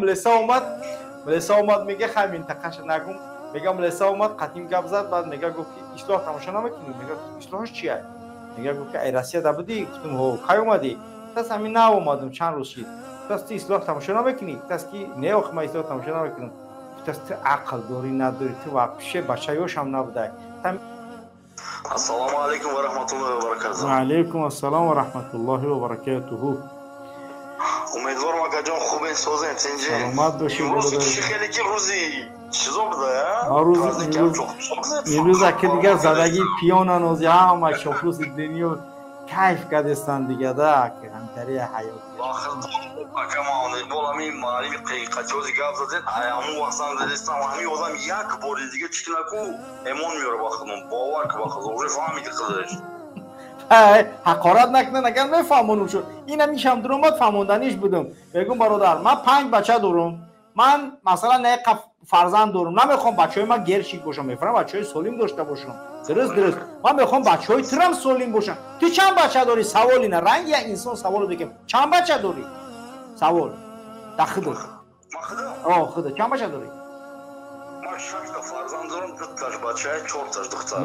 Млеса омад, млеса омад, мега хай минтақаша нагум, мега млеса омад, қатим гап зад, баъд мега гуфт ки ислоҳ тамошо намекунӣ? Мега ислоҳаш чия? Мега гуфт ки ай Россия да будӣ? Гуфтум ҳо. Кай омадӣ? Тас ҳамин нав омадум, чанд рӯз шид. Тас ту ислоҳ тамошо намекунӣ? Тас ки не, охи ман ислоҳ тамошо намекунам. Тас ту ақл дорӣ, надорӣ, ту вообще бачаёшам набудай. Ассалому алайкум ва раҳматуллоҳи ва баракатуҳу. Ва алайкум ассалом ва раҳматуллоҳи ва баракатуҳу. Умедворам, акаҷон, хубен, созем, сенҷи. Саломат бошед. Имрӯз хеле ки рӯзи чизо буда, имрӯз аки дигар задагӣ пиёна нози ҳама чоплуси дунё кайф кардестан дига да аки ҳамтари ҳаёт. Ака Маҳмудиқбол, ҳамин маърифи ҳақиқатиёзи гап задед, ҳамун вақт занг задестам, ҳамин одам як бори дига чӣ наку эмон меёра ба худам, бовар ки ба худам уже фаҳмиди худаш. Ҳақорат накунан, агар мефаҳмонум шуд. Ина мишам дуромад, фаҳмонданиш будум. Мегум: бародар, ман панҷ бача дорум, ман масалан не фарзанд дорум, намехоҳам бачаҳои ман гершик бошам, мефаҳмам, бачаҳои солим дошта бошам. Дуруст, дуруст. Ман мехоҳам бачаҳои турам солим бошанд. Ту чанд бача дорӣ? Савол ина ранги як инсон саволо декем: чанд бача дорӣ? Савол да худат. О, худат чанд бача дорӣ?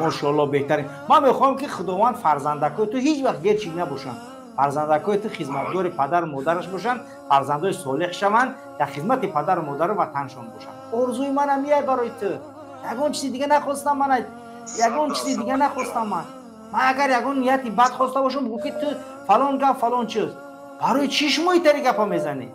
Мошоалло, беҳтарин. Ман мехоҳам ки Худованд фарзандакои ту ҳеҷ вақт герчик набошанд, фарзандакои ту хизматгори падару модараш бошанд, фарзандои солеҳ шаванд, дар хизмати падару модару ватаншон бошанд. Орзуи манам ияй барои ту, ягон чизи дига нахостам ман, ягон чизи дига нахостам. Ман агар ягон нияти бад хоста бошам, бугӯ ки ту фалон гап, фалон чиз. Барои чӣ шумо итари гапа мезанӣ?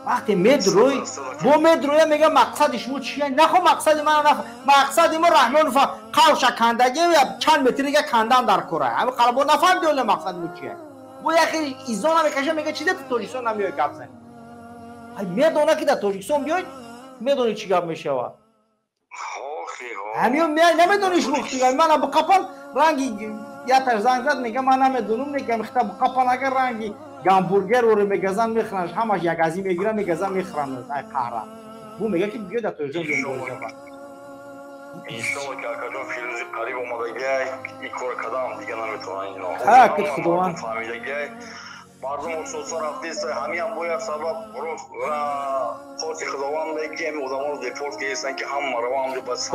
Вақте медрӯй, бо медрӯя, мега мақсади шумо чия? Нахо, мақсади ман, мақсади мо Раҳмонов қавша кандагӣ чанд метрига кандан дар кора. Ҳами қалабо нафаҳмиди оле мақсади мо чия. Бо яхе изо намекаша, мега чида ту Тоҷикистон намеои гап зани? Медона ки дар Тоҷикистон биёй, медони чӣ гап мешавад. Ҳамиё меай, намедони шумо мана биқапан ранги яташ занг зад, мега ман намедонам, мегам хита биқапан, агар ранги гамбургер оре мегазан, мехӯранд, ҳамаш ягазӣ мегиранд, мегазан, мехӯранд ай қаҳра. Бу мега ки биё дар Тоҷикистон биё. Иншолло ки, акаҷон, фирӯзи қариб омадагиай, ин кора кардам дига наметавонанд ино. Ҳа, ки Худованд фаҳмидагиай, мардум ососа рафтеста, ҳамиам бояд сабаб хоси Худованд ки ҳами одаморо депорт кардестан, ки ҳама равам.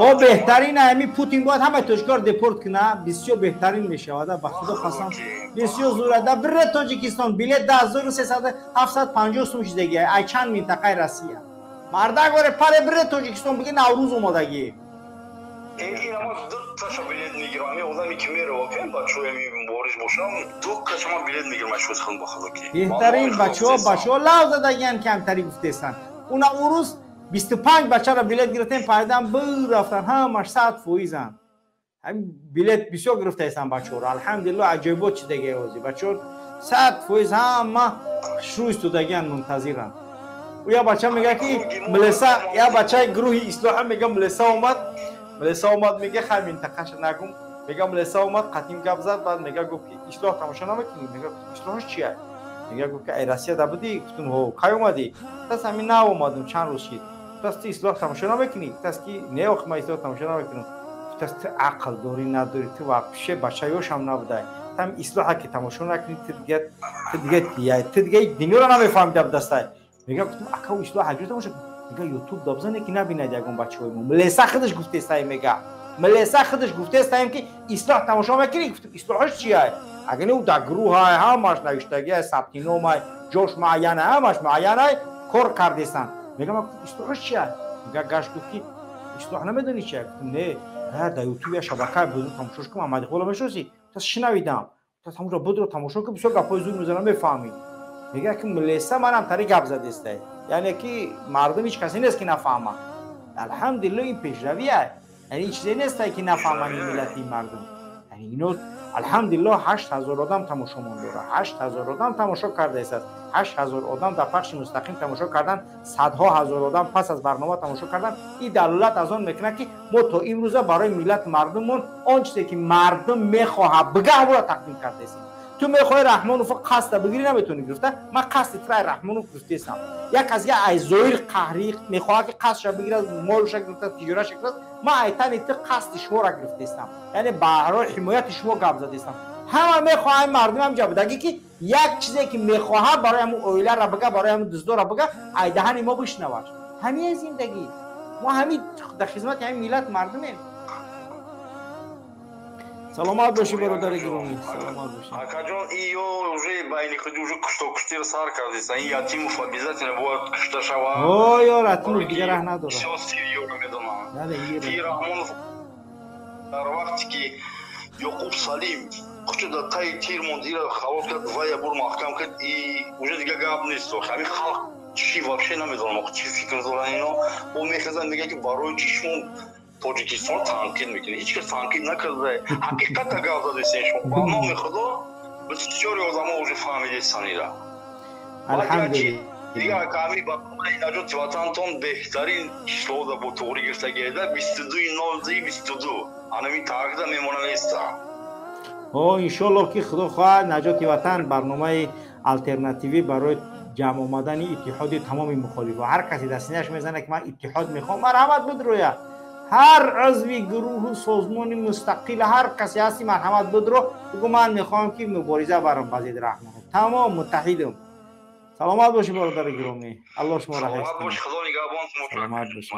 О, беҳтарин, ҳами Путин бояд ҳамаи тоҷикоро депорт куна, бисёр беҳтарин мешавад. Ба Худо қасам, бисёр зура. Да бире Тоҷикистон, билет 10300, 750 сум шидаги ай чанд минтақаи Россия. Мардак боре паре бире Тоҷикистон, биги Наврӯз омадагӣ. Дуташа билет мегирам, ами одаме ки мерава, кен бачаҳои мубориз бошам, дуташа ман билет мегирам, ашоз хан ба Худо ки. Беҳтарин. Бачаҳо, бачаҳо лав задагиян, камтарӣ гуфтестанд. Уна урӯз 25 бачаро билет гирифтем, пайдам бирафтан, ҳамаш 100 фоизанд. Ҳамин билет бисёр гирифтаестан бачаҳоро, алҳамдулилло, аҷоибот чидаги ози бачаҳо 100% ҳама хушрӯ истодагиян, мунтазиранд. Ӯ як бача мега ки млеса, як бачаи гурӯҳи ислоҳа мега млеса омад, млеса омад, мега хай минтақаша нагум, мега млеса омад, қатим гап зад, баъд мега гуфт ки ислоҳ тамошо намекунӣ? Мега ислоҳаш чия? Мега гуфт ки ай Россия да будӣ? Гуфтум ҳо. Кай омадӣ? Тас ҳамин нав омадум, чанд рӯз шид. Тас ту ислоҳ тамошо намекунӣ? Тас ки не, охи ман ислоҳ тамошо намекунам. Тас ту ақл дорӣ, надорӣ, ту вообще бачаёшам набудай. Там ислоҳа ки тамошо накунӣ, ту дига, ту дига, ту дига дунёро намефаҳмида будастай. Мега гуфтум: ака, ислоҳ ҳаҷо тамошо? Мега Ютуб да бизане ки набинад ягон бачаҳои мо. Млеса худаш гуфтестаи, мега млеса худаш гуфтестаем ки ислоҳ тамошо мекунӣ? Гуфтум: ислоҳаш чия? Агар не, ӯ дар гурӯҳай, ҳамаш навиштагиай, сабтиномай, ҷош муайянай, ҳамаш муайянай, кор кардестанд. Мега ман гуфтум: ислоҳаш чия? Мега гашт, гуфт ки ислоҳ намедонӣ чия? Гуфтум: не. Дар Ютуб я шабакаи бузург тамошош кун, Маҳмадиқболо мешиносӣ? Тас шинавидам. Тас ҳамонҷо будро тамошо кун, бисёр гапҳои зур мезанам, мефаҳмӣ. Мега ки млеса манам тари гап задестай, яъне ки мардум ҳеҷ касе нест ки нафаҳма. Алҳамдулилло, ин пешравия, яъне ин чизе нестай ки нафаҳманд ин миллати, ин мардум. Яъне ино алҳамдулилло 8000 одам тамошомон дора, 8000 одам тамошо кардаистааст. 8000 одам дар пахши мустақим тамошо кардан, садҳо ҳазор одам пас аз барнома тамошо кардан, ин далолат аз он мекунад ки мо то имрӯза барои миллат, мардуммон он чизе ки мардум мехоҳад бигаҳ, тақдим кардаистем. Ту мехоҳӣ Раҳмонов қасда бигирӣ, наметавонӣ гирифта. Ман қасди тирай Раҳмонов гирифтаестам. Як кас я ай зоир қаҳрӣ мехоҳад ки қасдша бигирад, молша гирифта, тиҷораша гирифта. Ман айтани ту қасди шуморо гирифтаестам, яъне барои ҳимояти шумо гап задаестам. Ҳама мехоҳам мардумам ҷабудагӣ ки Як чизе ки мехоҳад, барои ҳамун оиларо бига, барои ҳамун дуздоро бига, ай даҳани мо бишнаваш. Ҳамин зиндагӣ. Мо ҳамин дар хизмати ҳамин миллат, мардумем. Саломат бошӣ, бародари гиромӣ, саломат бошӣ. Акаҷон, иё уже байни худи уже кушто куштиро сар кардиса. Ин Ятимов обязательно бояд кушта шавад. О, ёр, Ятимов дигар раҳ надорад. Всё сириёро медонам. И Раҳмонов дар вақте ки Ёқуб Салим хучо дар таи тир монд, ира халос кард, вая бур маҳкам кард, и уже дига гап нест. Ҳамин халқ чӣ, вообще намедонам, чӣ фикр доранд ино. О, мехезанд, мегӯянд, ки барои чӣ шумо Тоҷикистон танқид мекунед? Ҳеҷ кас танқид накарда, ҳақиқата гап задесен шумо. Ба номи Худо, бисёри одамо уже фаҳмидесан ира. Дигар ҳами барномаи Наҷоти Ватантон беҳтарин кислода бо туғри гирифтагиеда, 22-02-22, анами таърихда мемона неста. О, иншоллоҳ, ки Худо хоҳад, Наҷоти Ватан барномаи алтернативӣ барои ҷамъ омадани иттиҳоди тамоми мухолифо. Ҳар касе дар синааш мезанад, ки ман иттиҳод мехоҳам, марҳамат, бидроя. Ҳар узви гурӯҳу созмони мустақил, ҳар касе ҳасти, марҳамат, бидро, бугӯ: ман мехоҳам, ки мубориза барам ба зидди Раҳмонов. Тамом, муттаҳидам. Саломат бошӣ, бародари гиромӣ, Аллоҳ шуморо ҳифз кунад. Саломат бошӣ.